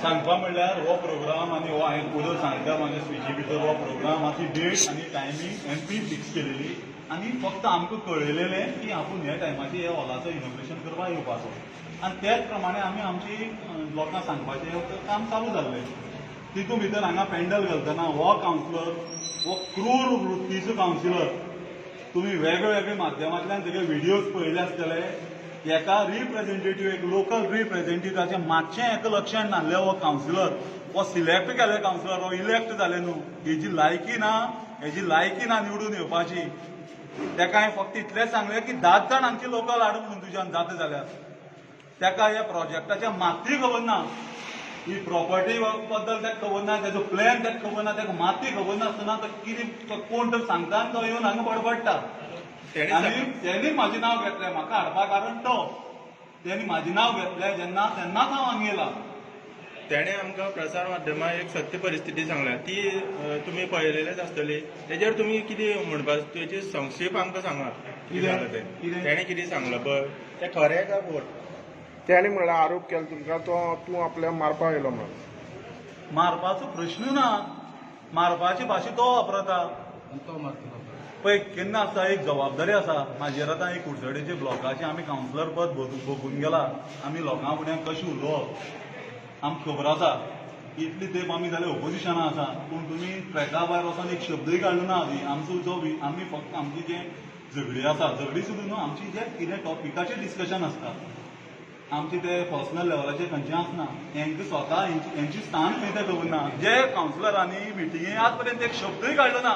सांगपा म्हणल्यार हो प्रोग्राम आनी हो हांवें पयलो सांगता म्हाज्या स्पिची भितर हो प्रोग्रामाची डेट आनी टायमींग एमपी फिक्स केलेली आनी फक्त आमकां कळयलेलें की आपूण ह्या टायमाचेर ह्या हॉलाचो इनॉग्रेशन करपाक येवपाचो आनी त्याच प्रमाणे आमी आमची लोकांक सांगपाचें काम चालू जाल्लें. तितून भितर हांगा पॅन्डल घालतना हो कावन्सिलर हो क्रूर वृत्तीचो कावन्सिलर, तुमी वेगवेगळ्या माध्यमांतल्यान तेगे व्हिडियोज पळयले आसतले. एका रिप्रेझेंटेटीव, एक लोकल रिप्रेझेंटेटिवाचें मातशें एका लक्षण नासलें. हो कावन्सिलर हो सिलेक्ट केल्ले कावन्सिलर, हो इलेक्ट जाले न्हू, हेजी लायकी ना, हेजी लायकी ना निवडून येवपाची. तेका हांवें फक्त इतलेंच सांगलें की 10 जाण हांगचे लोकल हाड म्हणून तुज्यान जाता जाल्यार. तेका ह्या प्रोजेक्टाच्या मातूय खबर ना, ही प्रॉपर्टी बद्दल ताका खबर ना, तेजो प्लॅन ताका खबर ना, ताका मातूय खबर नासतना तो कितें कोण तर सांगता आनी तो येवन हांगा बडबडटा. आनी तेणी म्हाजें नांव घेतलें, म्हाका हाडपा कारण तो तेणी म्हाजें नांव घेतलें जेन्ना तेन्नाच हांव हांगा येयला. तेणें आमकां प्रसार माध्यमां एक सत्य परिस्थिती सांगल्या, ती तुमी पळयलेलेच आसतली. तेजेर तुमी कितें म्हणपा, तेजी संक्षेप आमकां सांगा कितें जालां तें. तेणें कितें सांगलां पळय तें खरें काय फट? तेणें म्हणल्यार आरोप केलो तुमकां तो तूं आपल्याक मारपाक येयलो म्हणून. मारपाचो प्रश्न ना, मारपाची भाशा तो वापरता. पळय केन्ना आसता एक जबाबदारी आसा म्हाजेर. आतां एक कुडचडेचे ब्लॉकाचे आमी कावन्सिलर पद भोगून गेला, आमी लोकां फुड्यान कशें उलोवप आमकां खबर आसा. इतली तेंप आमी जाल्यार ओपोजिशना आसा, पूण तुमी ट्रॅका भायर वचोन एक शब्दूय काडलो ना. आदी आमचो जो आमी फक्त आमची जे झगडी आसा, झगडी सुद्दां न्हू, आमची जे कितें टॉपिकाचेर डिस्कशन आसता, आमचे ते पर्सनल लेवलाचेर खंयचें आसना. हेंकां स्वता हेंची स्थान खंय तें खबर ना. जे कावन्सिलरांनी मिटिंगे आज पर्यंत एक शब्दूय काडलो ना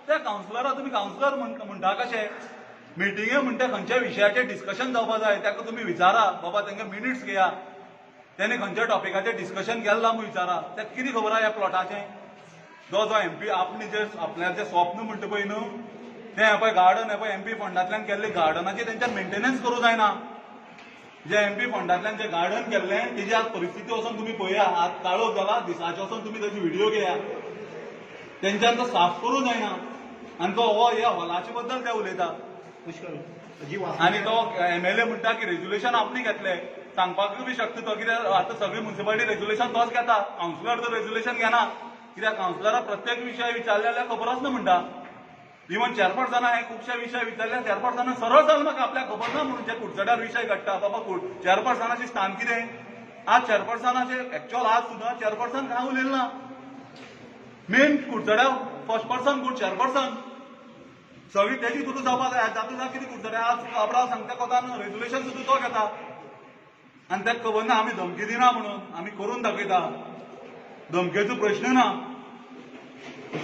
त्या कावन्सिलरा तुमी कावन्सिलर म्हणटा कशे? मिटिंगे म्हणटा खंयच्या विशयाचेर डिस्कशन जावपा जाय ताका तुमी विचारा, बाबा तांकां मिनिट्स घेया, तेणे खंयच्या टॉपिकाचेर डिस्कशन केल्लां म्हूण विचारा. ताका कितें खबर आहा ह्या प्लॉटाचें? जो जो एमपी आपणे जे आपल्याचें स्वप्न म्हणटा पळय न्हू तें पळय गार्डन हें पळय एमपी फंडांतल्यान केल्लें गार्डनाचें तेंच्यान मेंटेनन्स करूं जायना. जे एमपी फंडांतल्यान जे गार्डन केल्लें तेजी आज परिस्थिती वचोन तुमी पळया, आज काळोख जाला, दिसाचे वचोन तुमी तेजी व्हिडिओ घेया, तेंच्यान तो साफ करूं जायना. आनी तो हो ह्या हॉलाचे बद्दल ते उलयता. आनी तो एमएलए म्हणटा की रेज्युलेशन आपणे घेतलें, सांगपाकूय बी शकता तो, कित्याक आतां सगळी म्युनिसिपालिटी रेज्युलेशन तोच घेता, कावन्सिलर तर रेज्युलेशन घेना, कित्याक कावन्सिलरा प्रत्येक विशय विचारले जाल्यार खबर आसना म्हणटा. इवन चेअरपर्सना हे खुबशे विशय विचारले, चेअरपर्सना सरळ जालें म्हाका आपल्याक खबर ना म्हणून. जे कुडचड्यार विशय घडटा बाबा चेअरपर्सनाचें स्थान कितें? आज चेअरपर्सनाचे एक्च्युअल आज सुद्दां चेअरपर्सन कांय उलयलें ना. मेन कुडचड्या फर्स्ट पर्सन कोण? चेअरपर्सन. सगळी तेजी सुद्दां जावपा जाय. जाता जाय कितें कुडचड्या आज काब्राल सांगता कोतान रेजोल्युशन सुद्दां तो घेता आनी ताका खबर ना आमी धमकी दिना म्हणून, आमी करून दाखयता. धमकेचो प्रश्न ना.